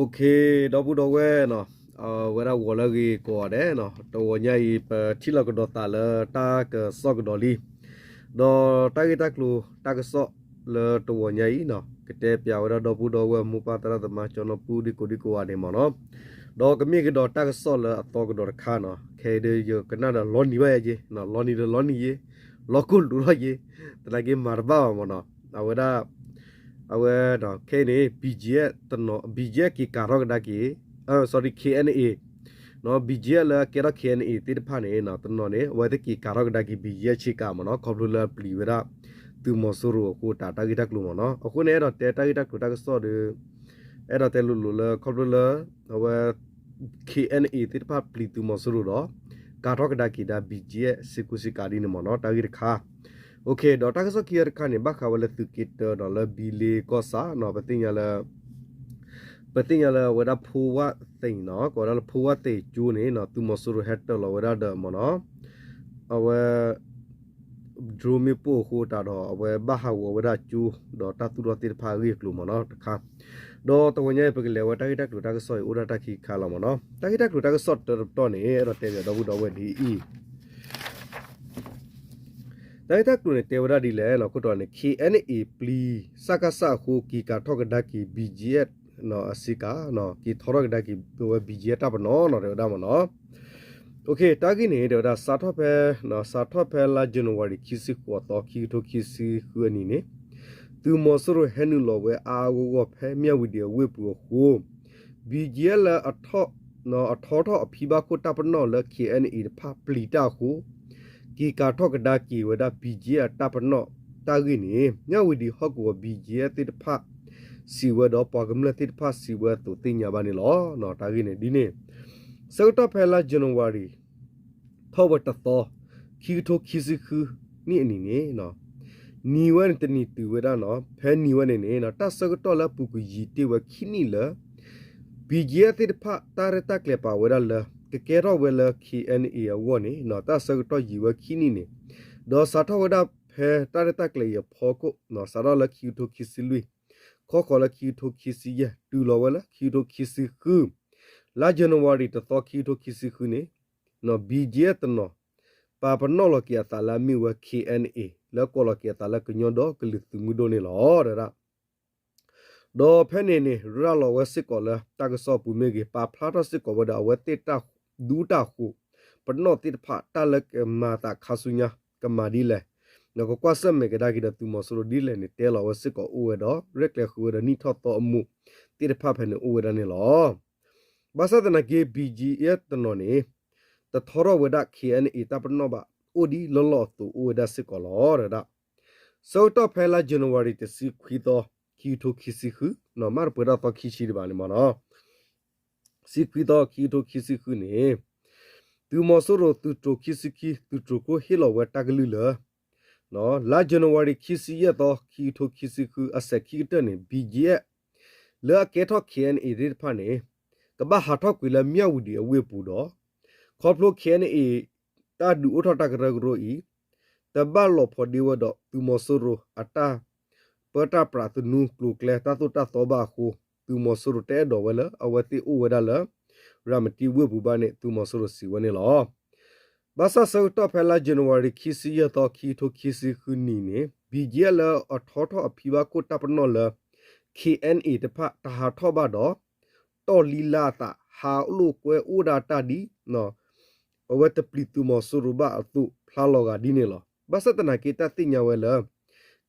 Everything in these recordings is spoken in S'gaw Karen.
OK, ဒီပုၢ်ဒီဝဲၢ်နီၤ, ဝဲဒၣ်ဂီၤလၢအဂ့ၤကိးဂၤဒဲးနီၤ, တဂီၤညါအံၤ ပထံၣ်လိာ်ကဒီးသးလၢတၢ်ကစီၣ်ကဒီးလံ, ဒီးတၢ်ဂ့ၢ်တၢ်ကျိၤတၢ်ကစီၣ်လၢတဂီၤညါအံၤနီၤ, ကတဲပၠးဝဲဒၣ်ဒီပုၢ်ဒီဝဲၢ်မိၢ်ပၢ်သရၣ်သမါ ကၠီနီၤပူၤ ဒ်ကိးဒ်ကိးဂၤဒဲးမ့ၢ်နီၤ, ဒီးကမ့ၢ်ကဒီးတၢ်ကစီၣ်လၢအသီကဒီးတခါနီၤ, ခဲအံၤဒီးယကနၣ်ဒီးလီၤနံၤဘၣ်ယဲက့, လီၤနံၤဒီးလီၤနံၤယဲ, လီၤကိၢ်လိာ်ထီၣ်ယဲ, သနာ်က့မၤတဘၣ်ဘၣ်မ့ၢ်နီၤ, အဝဲဒၣ် အဝဲ ခဲအံၤန့ၣ် BGF တနီၤ BGF က့ၤကၤထီၣ်ကဒါက့ၤ, sorry, KNA, BGF လၢအကဲထီၣ် KNA သ့ၣ်တဖၣ်န့ၣ် တနီၤန့ၣ် အဝဲသ့ၣ်က့ၤကၤထီၣ်ကဒါက့ၤ BGF ဆ့ကၤမ့ၢ်နီၤ, ခီဖျိလၢအပျံၤဝဲဒၣ် သုးမီၤစိရိၤအဃိ တၢ်ဂ့ၢ်တၢ်ကျိၤမ့ၢ်နီၤ, အဃိန့ၣ် အဲၣ်ဒိးတဲတၢ်ဂ့ၢ်တၢ်ကျိၤတၢ်ကစီၣ်ဒီး အဲၣ်ဒိးတဲလိၤလိၤလၢ ခီဖျိလၢ အဝဲ KNA သ့ၣ်တဖၣ်ပျံၤသုးမီၤစိရိၤဒီး ကၤထီၣ်ကဒါက့ၤဒၣ် BGF ဆ့ကူဆ့ကၤဒ်န့ၣ်မ့ၢ်နီၤ, တၢ်ဂ့ၢ်တခါ, OK, ဒီးတၢ်ကစီၣ်ခံဂၤတခါန့ၣ် ဘၣ်ဃးဝဲလၢသုးက့တၢဒီးလၢဘံလ့ကီၢ်ဆၣ်နီၤ, ပသ့ၣ်ညါလၢ ပသ့ၣ်ညါလၢအဝဲဒၣ်ဖိဝၣ်သ့ၣ်နီၤ, ကိးဝဲဒၣ်လၢဖိဝၣ်သ့ၣ်ကၠိန့ၣ် သုးမီၤစိရိၤဟဲတၢၤလီၤဝဲဒၣ်ဒီးမ့ၢ်နီၤ, အဝဲ drone မ့ၣ်ပိၢ်အဃိတးဒီး အဝဲဘၣ်ဟးဂီၤဝဲဒၣ်ကၠိ ဒီးတၢ်သူၣ်ထီၣ်သ့ၣ်တဖၣ်အဂ့ၢ်အကျိၤမ့ၢ်နီၤ တခါ, ဒီးတဂီၤညါအံၤ ပကလဲၤဝဲတၢ်ဂ့ၢ်တၢ်ကျိၤတၢ်ကစီၣ်အံၤ အိၣ်ဒၣ်တၢ်ခံခါလီၤမ့ၢ်နီၤ, တၢ်ဂ့ၢ်တၢ်ကျိၤတၢ်ကစီၣ်တၢတပတီၢ်န့ၣ် အဲၣ်ဒိးတဲပၠးဒီပုၢ်ဒီဝဲၢ်ဒ်အံၤ တၢ်ဂ့ၢ်တၢ်ကျိၤန့ၣ် တဲဝဲဒၣ်ဒ်လဲၣ်နီၤ, ခိၣ်တီန့ၣ် KNA ပျံၤ စကစ အဃိ က့ၤကၤထီၣ်ကဒါက့ၤ BGF အဆ့ကၤ, က့ၤထီထီၣ်ကဒါက့ၤ ဝဲ BGF တၢ်ပနီၣ်နီၤ တဲဝဲဒၣ်မ့ၢ်နီၤ, OK, တၢ်ဂ့ၢ်န့ၣ် တဲဝဲဒၣ် စးထီၣ်ဖဲ စးထီၣ်ဖဲလါ January ခံဆံဃိးသီ ခံကထိခံဆံဃုအနံၤန့ၣ် သုးမီၤစိရိၤဟဲနုာ်လီၤဝဲအါအါဂီၢ်ဂီၢ်ဖဲမၠၣ်ဝတံၤအဝ့ၢ်ပူၤအဃိ BGF လၢ အထီထီၣ်အဖံဘၣ်ခိၣ်တၢ်ပနီၣ်လၢ KNA တဖၣ်ပျံၤတၢ်အဃိ က့ၤကၤထီၣ်ကဒါက့ၤဝဲဒၣ် BGF အတၢ်ပနီၣ်တၢ်ဂ့ၢ်န့ၣ် မၠၣ်ဝတံၤဟီၣ်ကဝီၤ BGF သ့ၣ်တဖၣ် စံးဝဲဒီး ပှၤကမျၢၢ်သ့ၣ်တဖၣ်စံးဝဲအသိးသ့ၣ်ညါဘၣ်န့ၣ်လီၤ. တၢ်ဂ့ၢ်န့ၣ်ဒ်န့ၣ် ဆၢကတီၢ်ဖဲလါ January ထီၣ်ဝဲတသီ ခံကထိခံဆံဃုနံၣ်အနံၤန့ၣ် နံၤဝဲန့ၣ်တနံၤတုၤဝဲဒၣ်နီၤ ဖဲနံၤဝဲန့ၣ်န့ၣ် တၢ်ဆၢကတီၢ်လၢအပူၤကွံာ်ယံာ်တ့ၢ်ဝဲခံနံၣ်လၢ BGF သ့ၣ်တဖၣ် တၢ်ရဲၣ်တၢ်ကျဲၤပာ်ဝဲဒၣ်လၢ ကကဲထီၣ်ဝဲလၢ KNA အဂီၢ်န့ၣ် တၢ်ဆၢကတီၢ်ယံာ်ဝဲခံနံၣ်န့ၣ် ဒီးစးထီၣ်ဝဲဒၣ်ဖဲတၢ်ရဲၣ်တၢ်ကျဲၤအံၤအဖီခိၣ် စးထီၣ်လၢခံကထိခံဆံလွံၢ် ခီဃီၤလၢခံကထိခံဆံယဲၢ် တုၤလီၤဝဲလၢခံကထိခံဆံဃု လါ January တသီ ခံကထိခံဆံဃုန့ၣ် BGF တနီၤ ပာ်ပနီၣ်လီၤက့ၤအသးလၢအမ့ၢ်ဝဲ KNA လၢကိးလီၤက့ၤအသးလၢကညီဒီကလုာ်သုးမုၢ်ဒိၣ်န့ၣ်လီၤ. ဒီးဖဲန့ၣ်န့ၣ် ရၤလီၤဝဲစ့ၢ်ကီးလၢတၢ်ကစီၣ်အပူၤမ့ၢ်ဂ့ၤ ပာ်ဖျါထီၣ်စ့ၢ်ကီးဝဲဒီးအဝဲသ့ၣ်တၢ်ဒူတၢ်ဃိၤ ပနီၣ်သ့ၣ်တဖၣ် တၢ်လၢကမၤအသးခါဆူညါ ကမၤဒ်လဲၣ် ဒီးကကွၢ်ဆၢၣ်မဲာ်ကဒါက့ၤဒီးသုးမီၤစိရိၤဒ်လဲၣ်န့ၣ် တဲလီၤဝဲစ့ၢ်ကီးအိၣ်ဝဲဒီး ရဲၣ်ကျဲၤဃုာ်ဝဲဒီးနံၣ်ထီၣ်သီအမူး သ့ၣ်တဖၣ်ဖဲန့ၣ်အိၣ်ဝဲဒၣ်န့ၣ်လီၤ. ဘၣ်ဆၣ်သနာ်က့ BGF တနီၤန့ၣ် တထီထီၣ်ဝဲဒၣ် KNA တၢ်ပနီၣ်ဘၣ် အိၣ်ဒ်လီၢ်လီၢ်အသိးအိၣ်ဝဲဒၣ်စ့ၢ်ကီးလီၤ. ဆၢကတီၢ်ဖဲလါ January တဆံခွံသီ ခံကထိခံဆံဃု မ့ၢ်တပှဲၤထီၣ်သီခံဆံဒံးဘၣ်န့ၣ်မ့ၢ်နီၤ ဆံခွံသီ ခံကထိခံဆံဃုန့ၣ် သုးမီၤစိရိၤသုးတြိၤခံဆံခံ သုးတြိၤခိၣ်ဟ့ၣ်လီၤဝဲတၢ်ကလုၢ်လၢ လါ January ခံဆံယဲၢ်သီ ခံကထိခံဆံဃု အစဲးခံကတၢၢ်န့ၣ် BGF လၢအကဲထီၣ် KNA သ့ၣ်တဖၣ်န့ၣ် ကဘၣ်ဟးထီၣ်ကွံာ်လၢမၠၣ်ဝတံၤအဝ့ၢ်ပူၤဒီး ခီဖျိ KNA တၢ်ဒုးအိၣ်ထီၣ်တၢ်ကရၢကရိအံၤ တဘၣ်လီၤဖီဒ့ဝဲဒီးသုးမီၤစိရိၤအတၢ် ပၢတၢ်ပြးသနူကျိၤကျဲတၢ်သိၣ်တၢ်သီဘၣ်အဃိ သုးမီၤစိရိၤတအဲၣ်ဒိးဝဲလၢအဝဲသ့ၣ်အိၣ်ဝဲဒၣ်လၢ ရၤမတံဝ့ၢ်ပူၤဘၣ်န့ၣ် သုးမီၤစိရိၤစံးဝဲန့ၣ်လီၤ. ဘၣ်ဆၣ်ဆၢကတီၢ်ဖဲလါ January ခံဆံယဲၢ်သီ ခံကထိခံဆံဃုနံၤန့ၣ် BGF လၢအထီထီၣ်အဖံဘၣ်ခိၣ်တၢ်ပနီၣ်လၢ KNA တဖၣ်တဟးထီၣ်ဘၣ်ဒီး တီၢ်လံလါအသး ဟးလိာ်ကွဲအိၣ်ဒၣ်တၢ်ဒ် အဝဲတပျံၤသုးမီၤစိရိၤဘၣ်အသိး ဖျါလီၤဂာ်ဒ်န့ၣ်လီၤ. ဘၣ်ဆၣ်သနာ်က့ တၢ်သ့ၣ်ညါဝဲလၢ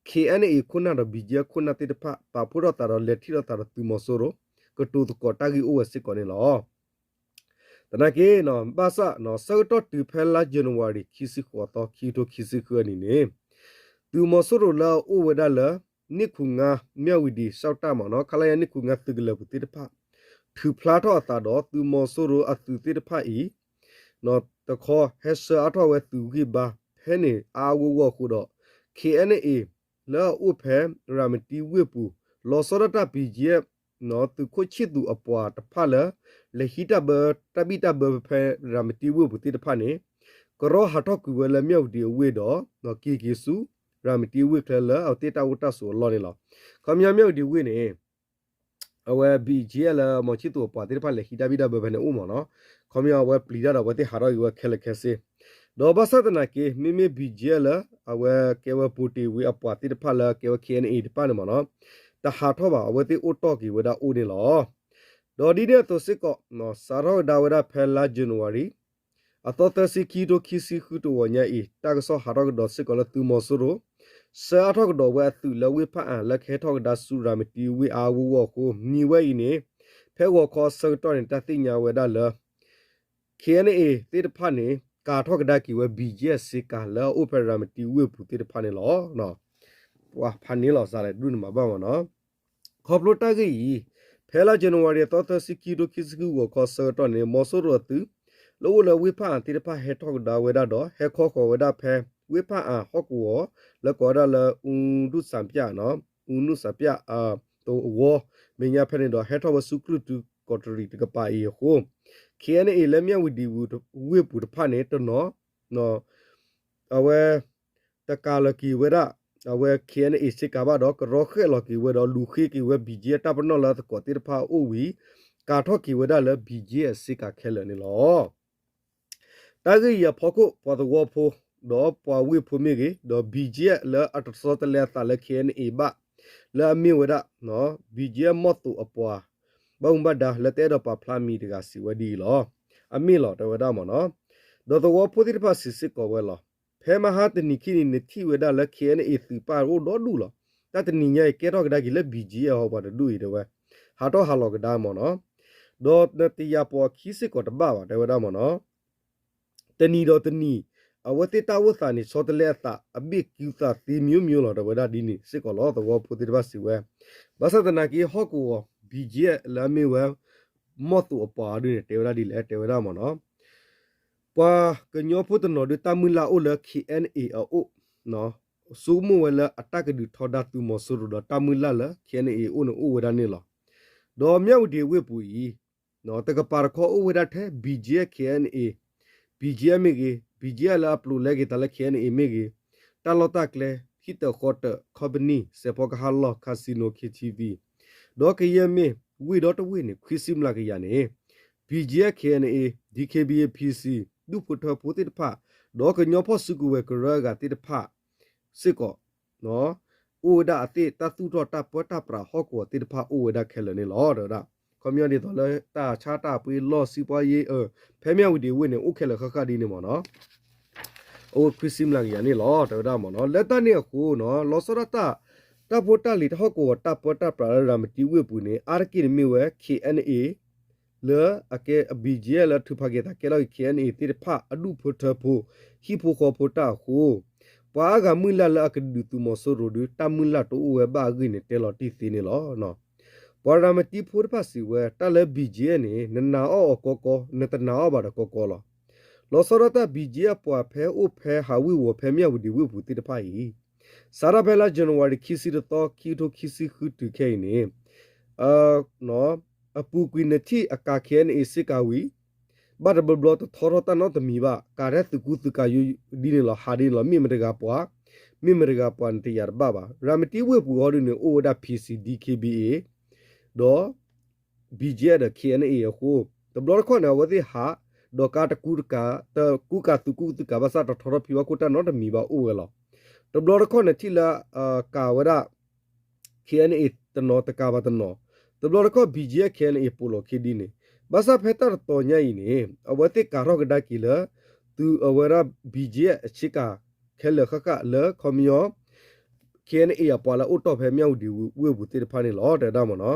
KNA ခိၣ်နၢ်ဒီး BGF ခိၣ်နၢ်သ့ၣ်တဖၣ် ပာ်ဖှိၣ်ထီၣ်သးဒီးလဲၤထံၣ်လိာ်သးဒီးသုးမီၤစိရိၤ ကတိၤသကိးတၢ်ဂ့ၢ်အိၣ်ဝဲစ့ၢ်ကီးန့ၣ်လီၤ. သနာ်က့ ဘၣ်ဆၣ် ဆၢကတီၢ်တုၤဖဲလါ January ခံဆံဃိးသီ ခံကထိခံဆံဃုအနံၤန့ၣ် သုးမီၤစိရိၤလၢအအိၣ်ဝဲဒၣ်လၢ နှစ်ခုငါး မြဝတီ လျှောက်တပ် မ့ၢ်နီၤ ခလရ နှစ်ခုငါး သုးကလၢၤပူၤသ့ၣ်တဖၣ် ထုးဖျါထီၣ်အသးဒီး သုးမီၤစိရိၤအသုးသ့ၣ်တဖၣ်အံၤ တခီ ဟဲဆှၢအါထီၣ်ဝဲသုးဂံၢ်ဘါ ဖဲန့ၣ်အါအါဂီၢ်ဂီၢ်အဃိဒီး KNA လၢအအိၣ်ဖဲ ရၤမတံဝ့ၢ်ပူၤ လီၤဆီဒၣ်တၢ် BGF သုးခိၣ်ဆံၣ်သူးအပှၤတဖၣ်လၢ လဲၤဟံးတၢ်ဘၢ တၢ်ဘံၣ်တၢ်ဘၢဖဲ ရၤမတံဝ့ၢ်ပူၤသ့ၣ်တဖၣ်န့ၣ် ကရီဟးထီၣ်ကွံာ်ဝဲလၢ မြဝတီ အဝ့ၢ်ဒီး က့ၤက့ၤဆူ ရၤမတံဝ့ၢ်ချၢလၢအဝဲသ့ၣ်တၢ်အိၣ်တၢ်ဆိးအလီၢ်န့ၣ်လီၤ. ခီပညီ မြဝတီ ဝ့ၢ်န့ၣ် အဝဲ ဘံၣ်ကၠံအၣ် လၢမီၤဆံၣ်သူၤအပှၤသ့ၣ်တဖၣ်လဲၤဟံးတၢ်ဘံၣ်တၢ်ဘၢဖဲန့ၣ်အိၣ်မ့ၢ်နီၤ, ခီပညီအဝဲပျံၤတၢ်ဒီးအဝဲသ့ၣ်ဟးထီၣ်က့ၤဝဲခဲလၢာ်ခဲဆ့, ဒီးဘၣ်ဆၣ်သနာ်က့ မ့မ့ၢ် ဘံၣ်ကၠံအၣ် လၢ အဝဲကဲဝဲပူၤတ့ၢ်ဝံၤအပှၤသ့ၣ်တဖၣ်လၢကဲဝဲ ခ့ၣ်အဲၣ်အဲၣ် တဖၣ်န့ၣ်မ့ၢ်နီၤ, တဟးထီၣ်ဘၣ် အဝဲသ့ၣ်အိၣ်တီၢ်က့ၤဝဲဒၣ်အိၣ်န့ၣ်လီၤ. ဒီးဒ်န့ၣ်အသိးစ့ၢ်ကီး စးထီၣ်ကဒါဝဲဒၣ်ဖဲလါ January အသီသၢဆံ ခံကထိခံဆံဃု တဝီညါအံၤ တၢ်ကစီၣ်ဟးထီၣ်ကဒီးစ့ၢ်ကီးလၢသုးမီၤစိရိၤ ဆှၢအါထီၣ်ကဒီးဝဲအသုးလၢဝ့ၢ်ဖၣ်အၣ် လၢကဟဲထီၣ်ကဒါဆူရၤမတံဝ့ၢ်အါအါဂီၢ်ဂီၢ်အဃိ မံၤဝဲအံၤန့ၣ် ဖဲဂီၤခီအဆၢကတီၢ်န့ၣ် တၢ်သ့ၣ်ညါဝဲဒၣ်လၢ ခ့ၣ်အဲၣ်အဲၣ် သ့ၣ်တဖၣ်န့ၣ် ကၤထီၣ်ကဒါက့ၤဝဲ ဘံၣ်ကၠံအၣ် စ့ကၤလၢအအိၣ်ဖဲရၤမတံဝ့ၢ်ပူၤသ့ၣ်တဖၣ်န့ၣ်လီၤ. ပှၤဖးန့ၢ်လီၤစးလဲၣ် ဒူၣ်န့ၣ်မၤဘၣ်မ့ၢ်နီၤ. ခီဖျိတၢ်ဂ့ၢ်အံၤ ဖဲလါ January အသီသၢဆံ ခံကထိခံဆံဃု ဂီၤခီအဆၢကတီၢ်န့ၣ် မီၤစိရိၤအသုး လၢအိၣ်လၢဝ့ၢ်ဖၣ်အၣ်သ့ၣ်တဖၣ်ဟဲထီၣ်ကဒါဝဲဒၣ်ဒီး ဟဲခီဃီၤဝဲဒၣ်ဖဲ ဝ့ၢ်ဖၣ်အၣ်ဟီၣ်ကဝီၤ လၢကိးဝဲဒၣ်လၢ အူဒူၣ်စၣ်ပၠၣ် အူနုၣ်စၣ်ပၠၣ် သဝီ မဲာ်ညါဖဲန့ၣ်ဒီး ဟဲထီၣ်ဝဲဆူကြုၢ်တုၤကီးတရံးတကပၤအံၤအဃိ ခ့ၣ်အဲၣ်အဲၣ် လၢမၠၣ်ဝတံၣ်ဝ့ၢ်ပူၤတဖၣ်န့ၣ် တနီၤ အဝဲ တကၤလီၤက့ၤဝဲဒၣ် အဝဲ ခ့ၣ်အဲၣ်အဲၣ် စ့ကၤဘၣ်ဒီး ကရီဃဲးလီၤက့ၤဝဲဒီး လူၤဃ့က့ၤဝဲ ဘံၣ်ကၠံအၣ် တၢ်ပနီၣ်လၢအသကိးသ့ၣ်တဖၣ်အအိၣ်ဝံၤ ကၤထီၣ်က့ၤဝဲဒၣ်လၢ ဘံၣ်ကၠံအၣ် စ့ကၤခဲလၢာ်န့ၣ်လီၤ. တၢ်ဂ့ၢ်အံၤအဖီခိၣ် ပှၤသဝီဖိ ဒီးပှၤဝ့ၢ်ဖိမ့ၢ်ဂ့ၤ ဒီး ဘံၣ်ကၠံအၣ် လၢအတဆီတလဲအသးလၢ ခ့ၣ်အဲၣ်အဲၣ် ဘၣ် လၢအမ့ၢ်ဝဲဒၣ် ဘံၣ်ကၠံအၣ် မီၢ်သိးအပှၤ ဘၣ်မူဘၣ်ဒါ လၢတအဲၣ်ဒိးပာ်ဖျါမံၤတဂၤစံးဝဲဒ်အံၤလီၤ. အမ့ၢ်လီၤ တဲဝဲဒၣ်မ့ၢ်နီၤ. ဒီးသဝီဖိသ့ၣ်တဖၣ်စံးစ့ၢ်ကီးဝဲလီၤ. ဖဲမဟါတနံၤခံနံၤ နထံၣ်ဝဲဒၣ်လၢ ခ့ၣ်အဲၣ်အဲၣ် သုးပၣ်အိၣ်ဒီဒူၣ်လီၤ. တၢ်တနံၤညါအံၤ ကဲထီၣ်ကဒါက့ၤလၢ ဘံၣ်ကၠံအၣ် ဟီပှၤတဒူၣ်အံၤတဲဝဲ ဟးထီၣ်ဟးလီၤကဒါမ့ၢ်နီၤ. ဒီးနတယာ်ပီၤအခံစ့ၢ်ကီးတဘၣ်ဘၣ် တဲဝဲဒၣ်မ့ၢ်နီၤ. တနံၤဒီးတနံၤ အဝဲသ့ၣ်တၢ်အိၣ်သးန့ၣ် ဆီတလဲအသး အဘ့ၣ်ကူသးသ့ မျိုးမျိုး လီၤ တဲဝဲဒၣ်ဒ်န့ၣ်စ့ၢ်ကီးလီၤ. သဝီဖိသ့ၣ်တဖၣ်စံးဝဲ ဘၣ်ဆၣ်သနာ်က့ ဟီၣ်ကဝီၤ ဘံၣ်ကၠံအၣ် လၢအမ့ၢ်ဝဲ မီၢ်သိးအပှၤဒ်န့ၣ် တဲဝဲဒၣ်ဒ်လဲၣ် တဲဝဲဒၣ်မ့ၢ်နီၤ. ပှၤကညီဖိတနီၤဒုး တၢ်မုၢ်လၢ်အိၣ်လၢ ခ့ၣ်အဲၣ်အဲၣ် အအိၣ် ဆိကမိၣ်ဝဲလၢအတၢ်ကဒုးထီဒါသုးမီၤစိရိၤဒီး တၢ်မုၢ်လၢ်လၢ ခ့ၣ်အဲၣ်အဲၣ် အအိၣ်န့ၣ်အိၣ်ဝဲဒၣ်န့ၣ်လီၤ. ဒီးမၠၣ်ဝတံၣ်ဝ့ၢ်ပူၤအံၤ တကပၤတခီအိၣ်ဝဲဒၣ်ထဲ ဘံၣ်ကၠံအၣ် ခ့ၣ်အဲၣ်အဲၣ်, ဘံၣ်ကၠံအၣ်မ့ၢ်ဂ့ၤ, ဘံၣ်ကၠံအၣ်လၢအပျိးလဲက့ၤသးလၢ ခ့ၣ်အဲၣ်အဲၣ်မ့ၢ်ဂ့ၤ, တၢ်လီၢ်တၢ်ကျဲ ဟံၣ်တၢးဃီတၢး ခီပနံၣ် စဲးဖီကဟၣ်လီၢ် casino KTV ဒီးကယဲၢ်မ့ၢ်ဝ့ၢ်ဒီတဝ့ၢ်န့ၣ် ခွံဆံမျးကယၤန့ၣ် ဘံၣ်ကၠံအၣ် ခ့ၣ်အဲၣ်အဲၣ်, DKBA PC ဒူၣ်ဖိထၢဖိသ့ၣ်တဖၣ် ဒီးကညီဖီၣ်စုကဝဲၤကရၢအဂၤသ့ၣ်တဖၣ်စ့ၢ်ကီး အိၣ်ဝဲဒၣ်အသ့ၣ် တၢ်သူၣ်ထီၣ်တၢ်ပၢတၢ်ပြးဟီၣ်ကဝီၤသ့ၣ်တဖၣ်အိၣ်ဝဲဒၣ်ခဲလၢာ်န့ၣ်လီၤ တဲဝဲဒၣ်. ခီပညီဒ်သိးလၢတၢ်ဆါတၢ်ပှ့ၤလီၢ် စံးပှၤယ့ ဖဲမၠၣ်ဝတံၣ်ဝ့ၢ်န့ၣ် အိၣ်ခဲလၢာ်ဃၣ်ဃၣ်ဒ်န့ၣ်မ့ၢ်နီၤ အိၣ်ခွံဆံမျးကယၤန့ၣ်လီၤ တဲဝဲဒၣ်မ့ၢ်နီၤ. လၢတၢ်န့ၣ်အဃိနီၤ လီၤဆီဒၣ်တၢ် တၢ်ဖိတၢ်လံၤတၢ်ဟီၣ်ကဝီၤတၢ်ပၢတၢ်ပြးလၢရၤမတံဝ့ၢ်ပူၤန့ၣ် အါတက့ၢ်န့ၣ်မ့ၢ်ဝဲ ခ့ၣ်အဲၣ်အဲၣ် လၢအကဲ ဘံၣ်ကၠံအၣ် လၢထုးဖးက့ၤသးကဲထီၣ်က့ၤ ခ့ၣ်အဲၣ်အဲၣ်သ့ၣ်တဖၣ်အဒူၣ်ဖိထၢဖိ ဟံၣ်ဖိဃီဖိတၢ်အဃိ ပှၤအါဂၤမုၢ်လၢ်လၢအကဒုးသုးမီၤစိရိၤဒီး တၢ်မုၢ်လၢ်တအိၣ်ဝဲဘၣ်အဂ့ၢ်န့ၣ် တဲလီၤတံၢ်သ့န့ၣ်လီၤ. ပှၤရၤမတံဖိတဖၣ်စံးဝဲ တၢ်လၢ ဘံၣ်ကၠံအၣ် န့ၣ် နနာ်အီၣ်အီၤကီကီ နတနာ်အီၣ်ဘၣ်ဒီးကီကီလီၤ. လီၤဆီဒၣ်တၢ် ဘံၣ်ကၠံအၣ် ပှၤဖဲအိၣ်ဖဲဟးဝ့ၢ်ဝီၤဖဲမၠၣ်ဝတံၣ်ဝ့ၢ်ပူၤသ့ၣ်တဖၣ်အံၤ စးထီၣ်ဖဲလါ January ခံဆံတသီ ခံကထိခံဆံဃုတုၤခဲအံၤန့ၣ် အပူၤကွံာ်နထံၣ်အကၤ ခ့ၣ်အဲၣ်အဲၣ် စ့ၢ်ကီးဝံၤ ဘၣ်တဘျီဘျီတထီထီၣ်တၢ်နီတမံၤဘၣ်, ကၤထဲသုးကူသုးကၤယိဒ်န့ၣ်လီၤ ဟးဒ်န့ၣ်လီၤ မ့ၢ်မတဂၤပှၤ မ့ၢ်မတဂၤပှၤန့ၣ်တယာ်တဘၣ်ဘၣ်. ရၤမတံဝ့ၢ်ပူၤဟီဒ်န့ၣ် အိၣ်ဝဲဒၣ် PC DKBA ဒီး ဘံၣ်ကၠံအၣ် ဒီး ခ့ၣ်အဲၣ်အဲၣ် အဃိ တဘျီတခီၣ်န့ၣ် အဝဲသ့ၣ်ဟး ဒီးကၤတကူတကၤ တကူကၤသုးကူသုးကၤဘၣ်ဆၣ် တထီထီၣ်ဖံးဘၣ်ခိၣ်တၢ်နီတမံၤဘၣ်အိၣ်ဝဲလီၤ. တဘျီတခီၣ်န့ၣ်ထံၣ်လၢ ကၤဝဲဒၣ် ခ့ၣ်အဲၣ်အဲၣ် တနီၤတကၤဘၣ်တနီၤ, တဘျီတခီၣ် ဘံၣ်ကၠံအၣ် ခ့ၣ်အဲၣ်အဲၣ် ပိာ်လီၤခံဒ်န့ၣ်, ဘၣ်ဆၣ်ဖဲတၢ်တတီၤညါအံၤန့ၣ် အဝဲသ့ၣ်ကၤထီၣ်ကဒါက့ၤလၢ သုးအဝဲဒၣ် ဘံၣ်ကၠံအၣ် အဆ့ကၤ ခဲလၢာ်ဃၣ်ဃၣ်လၢခီပညီ ခ့ၣ်အဲၣ်အဲၣ် အပှၤလၢအိၣ်တီၢ်ဖဲမၠၣ်ဝတံၣ်ဝ့ၢ်ပူၤသ့ၣ်တဖၣ်န့ၣ်လီၤ တဲဝဲဒၣ်မ့ၢ်နီၤ.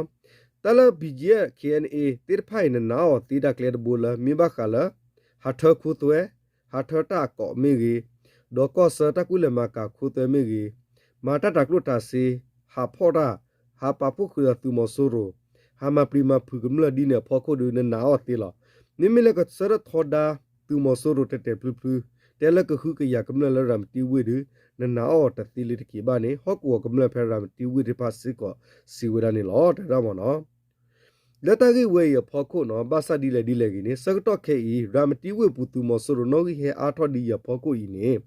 တၢ်လၢ ဘံၣ်ကၠံအၣ် ခ့ၣ်အဲၣ်အဲၣ် သ့ၣ်တဖၣ်အံၤ နနာ်အီၤသ့တၢ်ကျဲတဘိလၢ မ့ၢ်ဘၣ်ဃးလၢ ဟးထၢခိသွဲ, ဟးထၢတၢ်အကိးမ့ၢ်ဂ့ၤ, ဒီးကီၢ်ဆၢတၢ်ကူၣ်လဲၤမၤကၤခိသွဲမ့ၢ်ဂ့ၤ, မၤတၢ်တၤကျိၣ်တၤစ့, ဟးဖီၣ်တၢ်, ဟးပာ်ဖှိၣ်ဃုာ်ဒီးသုးမီၤစိရိၤ, ဟးမၤပျံၤမၤဖုးကမျၢၢ်ဒ်န့ၣ်အဖီခိၣ်ဒီး နနာ်အီၤသ့လီၤ. မ့မ့ၢ်လၢကဆၢထၢၣ်ထီဒါသုးမီၤစိရိၤတဲာ်တဲာ်ဖျုဖျု, တဲလၢကဟုကယာ်ကမျၢၢ်လၢရၤမတံဝ့ၢ်ဒီး နနာ်အီၤတသ့လၢၤတက့ၢ်ဘၣ်န့ၣ် ဟီၣ်ကဝီၤကမျၢၢ်ဖဲရၤမတံဝ့ၢ်သ့ၣ်တဖၣ်စ့ၢ်ကီးစံးဝဲဒၣ်န့ၣ်လီၤ တဲဝဲဒၣ်မ့ၢ်နီၤ. လၢတၢ်ဂ့ၢ်ဝဲအံၤအဖီခိၣ်နီၤ ဘၣ်ဆၣ်ဒ်လဲၣ်ဒ်လဲၣ်ဂ့ၤန့ၣ် ဆၢကတီၢ်ခဲအံၤ ရၤမတံဝ့ၢ်ပူၤသုးမီၤစိရိၤနီၣ်ဂံၢ်ဟဲအါထီၣ်ဒ်အံၤအဖီခိၣ်အံၤန့ၣ်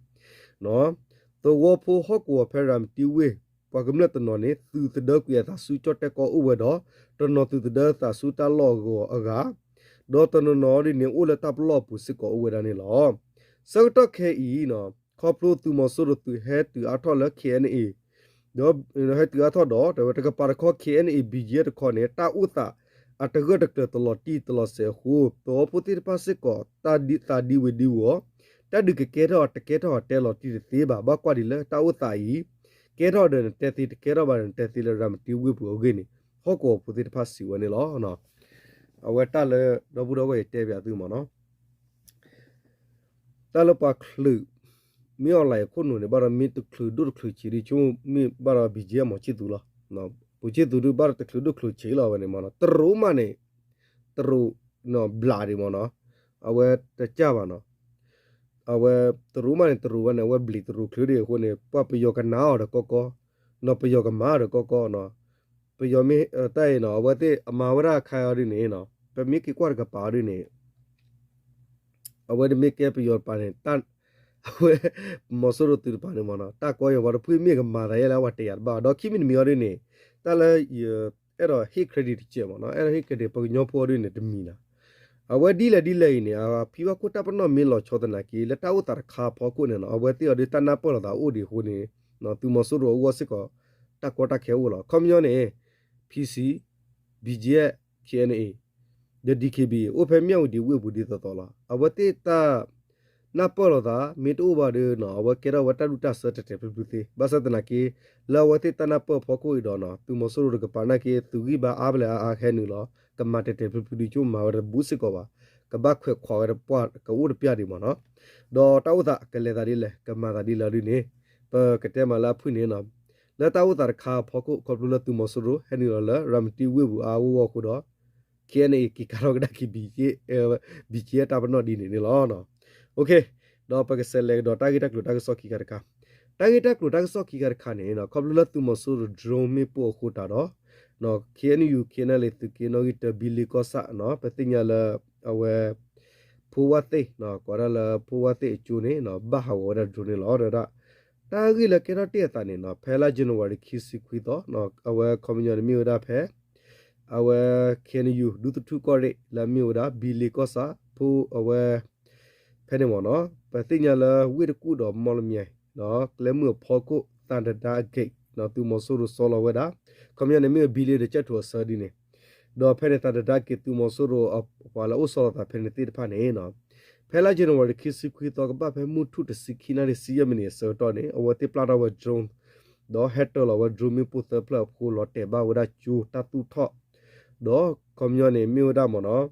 သဝီဖိဟီၣ်ကဝီၤဖဲရၤမတံဝ့ၢ် ပှၤကမျၢၢ်တနီၤန့ၣ် သုးသဒၢကွံာ်အသးဆူကၠီၣ်တဲၣ်ကီၢ်အိၣ်ဝဲဒီး တနီၤသုးသဒၢသးဆူတၢ်လီၢ်အဂီၢ်အဂၤ ဒီးတနီၤနီၤဒ်န့ၣ် အိၣ်လၢတၢ်ပလီၢ်အပူၤစ့ၢ်ကီးအိၣ်ဝဲဒၣ်န့ၣ်လီၤ. ဆၢကတီၢ်ခဲအံၤ ခီဖျိသုးမီၤစိရိၤသုးဟဲတုၤအါထီၣ်လၢ K N A ဒီးဟဲတုၤအါထီၣ်ဒီး တဝဲတကပၤတခီ K N A B G F တခီန့ၣ် တၢ်အိၣ်သးအတဂၢၢ်တကျၢၤတလီၤတံၢ်တလီၤဆဲးအဃိ သဝီဖိသ့ၣ်တဖၣ်စ့ၢ်ကီး တၢ်ဒုးသးဒံဝ့ၤဒံဝီၤ တၢ်ဒုးကကဲထီၣ်တကဲထီၣ်တဲလီၤတံၢ်တသ့ဘၣ် ဘၣ်ကွၢ်ဒံးလၢတၢ်အိၣ်သးအံၤ ကဲထီၣ်ဒီးနတဲသ့ တကဲထီၣ်ဘၣ်ဒီးနတဲသ့လၢရၤမတံဝ့ၢ်ပူၤအဂ့ၢ်န့ၣ် ဟီၣ်ကဝီၤဖိသ့ၣ်တဖၣ်စံးဝဲန့ၣ်လီၤ. အဝဲတၢ်လၢဒီပုၢ်ဒီဝဲၢ်ယတဲပၠးသုမ့ၢ်နီၤ တၢ်လၢပှၤချုး မ့ၢ်အီၣ်လဲၣ်အခိၣ်နူာ်န့ၣ် ဘၣ်ဒီးမ့ၢ်တချုးဒိၣ်တချုးဆံးဒ်ဆိကမိၣ်မ့ၢ်ဘၣ်ဒီး ဘံၣ်ကၠံမီၤဆံၣ်သူလီၤ. ပူၤဆံၣ်သူဒုးဘၣ်ဒီးတချုးဒိၣ်ချုးဆံးလီၤဝဲန့ၣ်မ့ၢ်နီၤ တရူးမးန့ၣ် တရူး ဘျးဒံးမ့ၢ်နီၤ အဝဲတကၢ်ဘၣ်နီၤ အဝဲတရူးမးန့ၣ် တရူးဝဲန့ၣ် အဝဲဘျံးတရူးချုးဒံးအဃိန့ၣ် ပှၤပယီၤကနၣ်အီၤဒီးကီကီ နီၤ ပယီၤကမၤအီၤဒီးကီကီနီၤ ပယီၤမ့ၢ်တၢ်အံၤနီၤ အဝဲသ့ၣ်အမၤဝဲဒၣ်ခါအီၤဒ်န့ၣ်နီၤ ပမ့ၢ်က့ၤကွၢ်တကပၤအီၤဒ်န့ၣ် အဝဲတမ့ၢ်ကဲပယီၤတပၤန့ၣ် တၢ် အဝဲ မီၤစိရိၤသုးတပၤန့ၣ်မ့ၢ်နီၤ တၢ်ကီယီၤပှၤတဖုမ့ၢ်ကမၤသးယဲလၢအဝဲတဲယၤတဘၣ် ဒီးခံမံၤတမံၤအီၤဒ်န့ၣ် တၢ်လၢယအဲၣ်ဒိးဟ့ၣ် credit တစဲးမ့ၢ်နီၤ အဲၣ်ဒိးဟ့ၣ် credit ပှၤကညီဖိအီၤဒ်န့ၣ်တမံၤနီၤ အဝဲဒ်လဲၣ်ဒ်လဲၣ်အံၤန့ၣ် အဖံဘၣ်ခိၣ်တၢ်ပနီၣ်မ့ၢ်လီၤဆီသနာ်က့ လၢတၢ်အိၣ်သးတခါအဖီခိၣ်န့ၣ်နီၤ အဝဲသ့ၣ်အီၤဒ်တၢ်နၢ်ပၢၢ်လိာ်သးအိၣ်ဒံးအဃိန့ၣ် သုးမီၤစိရိၤအဂီၢ်စ့ၢ်ကီး တၢ်ကီတၢ်ခဲအိၣ်လီၤ. ခီပညီန့ၣ် P C, B G F, K N A ဒီး D K B A အိၣ်ဖဲမၠၣ်ဝတံၤဝ့ၢ်ပူၤဒ်သိးသိးလီၤ. အဝဲသ့ၣ်တၢ် နၢ်ပၢၢ်လိာ်သး မ့ၢ်တအိၣ်ဘၣ်ဒီးနီၤ အဝဲကဲထီၣ်ဝဲတၢ်ဒူၣ်တၢ်ဆၢတဲာ်တဲာ်ဖျုးဖျုးသ့. ဘၣ်ဆၣ်သနာ်က့ လၢအဝဲသ့ၣ်တၢ်နၢ်ပၢၢ်ဖီခိၣ်အံၤဒီးနီၤ သုးမီၤစိရိၤတကပၤနာ်က့ သုးဂံၢ်ဘါအါဖဲလဲၣ်အါအါဟဲနုာ်လီၤ ကမၤတဲာ်တဲာ်ဖျုးဖျုးဒ်ဆိကမိၣ်မၤဝဲတဘူၣ်စ့ၢ်ကီးဘၣ်. ကဘၣ်ခွဲးခွးဝဲတပှၢ် ကအိၣ်တပျၢ်ဒံးမ့ၢ်နီၤ. ဒီးတၢ်အိၣ်သးကလဲၤသးဒ်လဲၣ် ကမၤသးဒ်လဲၣ်ဒ်န့ၣ် ပကတဲမးလၢအဖုၣ်န့ၣ်နီၤ လၢတၢ်အိၣ်သးတခါအဖီခိၣ် ခီဖျိလၢသုးမီၤစိရိၤ ဟဲနုာ်လီၤလၢ ရၤမတံဝ့ၢ်ပူၤအါအါဂီၢ်ဂီၢ်အဃိဒီး K N A က့ၤကးထီၣ်ကဒါက့ၤ ဘံၣ်ကၠံ တၢ်ပနီၣ်ဒ်န့ၣ်န့ၣ်လီၤ. ဒီးပကဆဲးလဲၤကဒီးတၢ်ဂ့ၢ်တၢ်ကျိၤတၢ်ကစီၣ်ခံခါတခါ, တၢ်ဂ့ၢ်တၢ်ကျိၤတၢ်ကစီၣ်ခံခါတခါန့ၣ် ခီဖျိလၢသုးမီၤစိရိၤ drone မ့ၣ်ပိၢ်အဃိတးဒီး K N U K N L A သုးက့နီၣ်ဂံၢ်တၢ ဘံလ့ကီၢ်ဆၣ် ပသ့ၣ်ညါလၢ အဝဲ ဖိဝၣ်သ့ၣ် ကိးဒၣ်လၢဖိဝၣ်သ့ၣ်အကၠိန့ၣ် ဘၣ်ဟးဂီၤဝဲဒၣ် drone န့ၣ်လီၤ. ဒီး တၢ်ဂ့ၢ်လၢကဲထီၣ်တ့ၢ်အသးန့ၣ် ဖဲလါ January ခံဆံခွံသီ အဝဲခီပညီန့ၣ်မ့ၢ်ဝဲဒၣ်ဖဲ အဝဲ K N U ဒူသထူၣ်ကီၢ်ရ့ၣ် လၢအမ့ၢ်ဝဲဒၣ် ဘံလ့ကီၢ်ဆၣ် ဖိ အဝဲ ဖဲန့ၣ်မ့ၢ်နီၤ ပသ့ၣ်ညါလၢဝ့ၢ်တကူၣ်ဒီးမီၣ်လမၠဲၣ် ကျဲမုၢ်အဖီခိၣ် သးတဒါအက့ၢ် သုးမီၤစိရိၤစီလီၤဝဲဒၣ် ခီပညီန့ၣ်မ့ၢ်ဝဲဘံလ့ဒီးကၠဲၣ်ထူးအဆၢဒ်န့ၣ် ဒီးဖဲန့ၣ် သးတဒါက့ၤသုးမီၤစိရိၤ ပှၤလၢအအိၣ်ဆီလီၤသးဖဲန့ၣ်သ့ၣ်တဖၣ်န့ၣ် ဖဲလါ January ခံဆံခွံသီကဘၣ်ဖဲမုၢ်ထူၣ်တဆံခံနၣ်ရံၣ် ဆံယဲၢ်မံးနံးအဆၢကတီၢ်န့ၣ် အဝဲသ့ၣ်ပျၢ်ထီၣ်ဝဲ drone ဒီးဟဲတၢၤလီၤဝဲ drone မ့ၣ်ပိၢ်သၢဖျၢၣ်အဃိ လီၤတဲာ်ဘၣ်ဝဲဒၣ်ကၠိတၢ်သူၣ်ထီၣ် ဒီးခီပညီန့ၣ် မ့ၢ်ဝဲဒၣ်မ့ၢ်နီၤ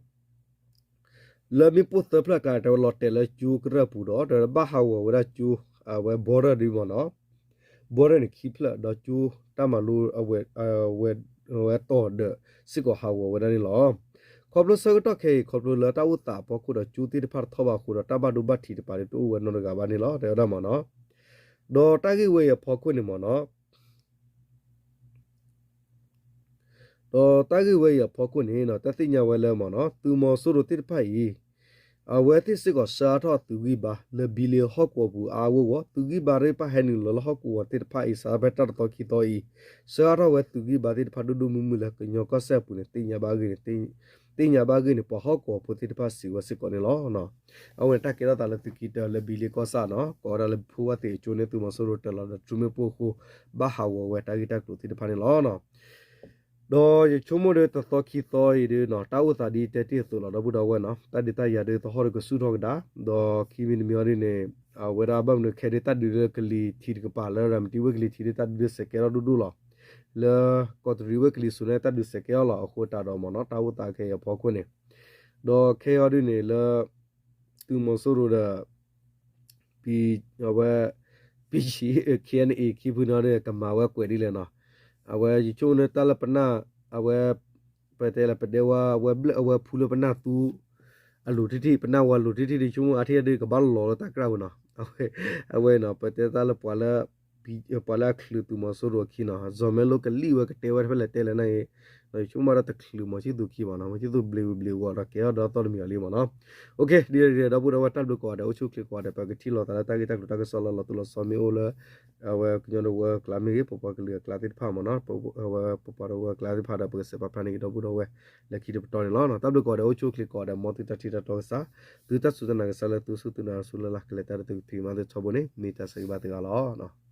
လၢမ့ၣ်ပိၢ်သၢဖျၢၣ်အကျါ တဲဝဲလီၤတဲာ်လၢကၠိကရၢၢ်ပူၤဒီး ဒီးဘၣ်ဟးဂီၤဝဲဒၣ်ကၠိ အဝဲ border ဒ်မ့ၢ်နီၤ border န့ၣ်ခံဖျၢၣ် ဒီးကၠိတၢ်မၤလိ အဝဲ ဝဲတီၤဒီး စ့ၢ်ကီးဟးဂီၤဝဲဒၣ်န့ၣ်လီၤ. ခီဖျိဆၢကတီၢ်ခဲအံၤ ခီဖျိလၢတၢ်အိၣ်သးအဖီခိၣ်ဒီးကၠိသ့ၣ်တဖၣ်တထီၣ်ဘၣ်အဃိဒီး တၢ်ဘၣ်ဒိဘၣ်ထံးတပၤန့ၣ် တအိၣ်ဝဲနီတဂၤဘၣ်န့ၣ်လီၤ တဲဝဲဒၣ်မ့ၢ်နီၤ. ဒီးတၢ်ဂ့ၢ်ဝဲအံၤအဖီခိၣ်န့ၣ်မ့ၢ်နီၤ ဒီးတၢ်ဂ့ၢ်ဝဲအံၤအဖီခိၣ်န့ၣ် တၢ်သ့ၣ်ညါဝဲလၢမ့ၢ်နီၤ သုးမီၤစိရိၤသ့ၣ်တဖၣ်အံၤ အဝဲသ့ၣ်စ့ၢ်ကီးဆှၢအါထီၣ်သုးဂံၢ်ဘါလၢဘံလ့ဟီၣ်ကဝီၤပူၤအါအါဂီၢ်ဂီၢ် သုးဂံၢ်ဘါသ့ၣ်တဖၣ်ဟဲနုာ်လီၤလၢဟီၣ်ကဝီၤသ့ၣ်တဖၣ်အံၤ စးထီၣ်ဖဲတၢ်တသီခံသီအံၤ ဆှၢအါထီၣ်ဝဲသုးဂံၢ်ဘါသ့ၣ်တဖၣ်ဒိၣ်ဒိၣ်မုၢ်မုၢ်လၢကညီကီၢ်စဲၣ်အပူၤန့ၣ် သ့ၣ်ညါဘၣ်အဂ့ၢ်န့ၣ် သ့ၣ်ညါဘၣ်အဂ့ၢ်န့ၣ် ပှၤဟီၣ်ကဝီၤဖိသ့ၣ်တဖၣ်စံးဝဲစ့ၢ်ကီးန့ၣ်လီၤ. အဝဲန့ၣ်တၢ်ကဲထီၣ်သးလၢသုးက့တၢလၢဘံလ့ကီၢ်ဆၣ်နီၤ ကိးဝဲဒၣ်လၢဖိဝၣ်သ့ၣ်အကၠိန့ၣ် သုးမီၤစိရိၤတၢၤလီၤဒီး drone မ့ၣ်ပိၢ်အဃိ ဘၣ်ဟးဂီၤဝဲတၢ်ဂ့ၢ်တၢ်ကျိၤသ့ၣ်တဖၣ်န့ၣ်လီၤ. ဒီးယဆိကမိၣ်ဒီးတသီခံသီအံၤဒီးနီၤ တၢ်အိၣ်သးဒ်တဲတ့ၢ်အသိးလီၤ ဒီပုၢ်ဒီဝဲၢ်နီၤ တၢ်ဒုးတၢ်ယၤဒီးသဟီၣ်ဒီးကဆူၣ်ထီၣ်ကဒါ ဒီးခံမံၤတမံၤအီၤဒ်န့ၣ် အဝဲဒၣ်ဘၣ်မနုၤခဲဒ်တၢ်ဒုးလၢကလံၤထံးတကပၤလၢရၤမတံဝ့ၢ်ကလံၤထံးဒ်တၢ်ဒုးစဲးကဲထီၣ်ဒိၣ်ဒိၣ်လီၤ. လၢကီးတရံးဝ့ၢ်ကလံၤစိၤန့ၣ် တၢ်ဒုးစဲးကဲထီၣ်လီၤ အဃိတးဒီးမ့ၢ်နီၤ တၢ်အိၣ်သးခဲအံၤအဖီခိၣ်န့ၣ် ဒီးခဲအံၤအီၤဒ်န့ၣ်လၢ သုးမီၤစိရိၤဒီး အဝဲ P C K N A ခံဖုန့ၣ်ဒီး ကမၤဝဲကွဲးဒ်လဲၣ်နီၤ. အဝဲယဆိကမိၣ်န့ၣ်တၢ်လၢပနၢ် အဝဲ ပတဲလၢပဒဲဝါ အဝဲဘျၢၣ်အဝဲဖူလၢပနၢ်သူ အလိၤတံၢ်တံၢ် ပနၢ်ဝါလိၤတံၢ်တံၢ်ဒီး ဆိကမိၣ်အါထံၣ်ဒီးကဘၣ်လီၤလၢတၢ်ကြၢ်ဝဲနီၤ. အဝဲနီၤ ပတဲတၢ်လၢပှၤလၢ ပှၤလၢအချုးသုးမီၤစိရိၤအခံနီၤ စီၤမဲလိကလံၣ်ဝဲကတဲဝဲဖဲလဲၣ်တဲလဲၣ်န့ၣ် ယဆိကမိၣ်ဒီးတချုးမီၤဆံၣ်သူခံမ့ၢ်နီၤ, မီၤဆံၣ်သူဘျံးဝံၤဘျံးဝံၤဒီးကဲထီၣ်ဒီသီၣ်တမံၤအီၤလံမ့ၢ်နီၤ. အိၣ်ခ့ ဒ်လဲၣ်ဒ်လဲၣ် ဒီပုၢ်ဒီဝဲၢ် တၢ်ဘျုးကိးဂၤဒဲး အိၣ်ဆူၣ်အိၣ်ချ့ကိးဂၤဒဲး ပကထံၣ်လိာ်သးလၢတၢ်ဂ့ၢ်တၢ်ကျိၤတၢ်ကစီၣ်လၢလီၤသူလီၤဆီမ့ၢ်အိၣ်လၢ အဝဲကညီတဝၢအကျါမ့ၢ်ဂ့ၤ ပပှၤကလုာ်အကျါသ့ၣ်တဖၣ်မ့ၢ်နီၤ, အဝဲပပှၤတဝၢအကျါသ့ၣ်တဖၣ်ဒီး ပကစဲးပာ်ဖျါန့ၢ်က့ၤဒီပုၢ်ဒီဝဲၢ်လၢခံတပတီၢ်န့ၣ်လီၤ. တၢ်ဘျုးကိးဂၤဒဲး အိၣ်ဆူၣ်အိၣ်ချ့ကိးဂၤဒဲး မ်သုတၢ်ထံၣ်တၢ်တီကစၢ်, သုတၢ်စူၢ်တၢ်နာ်ကစၢ်လၢသုစူၢ်သုနာ်ဆူလၢ်လၢ် ကလဲၤတၢ်ဒီးသုကဖံးကမၤသုထီဘိန့ၣ် မ့ၢ်တၢ်ဆၢဂ့ၤဘၣ်သုဂၤလီၤ.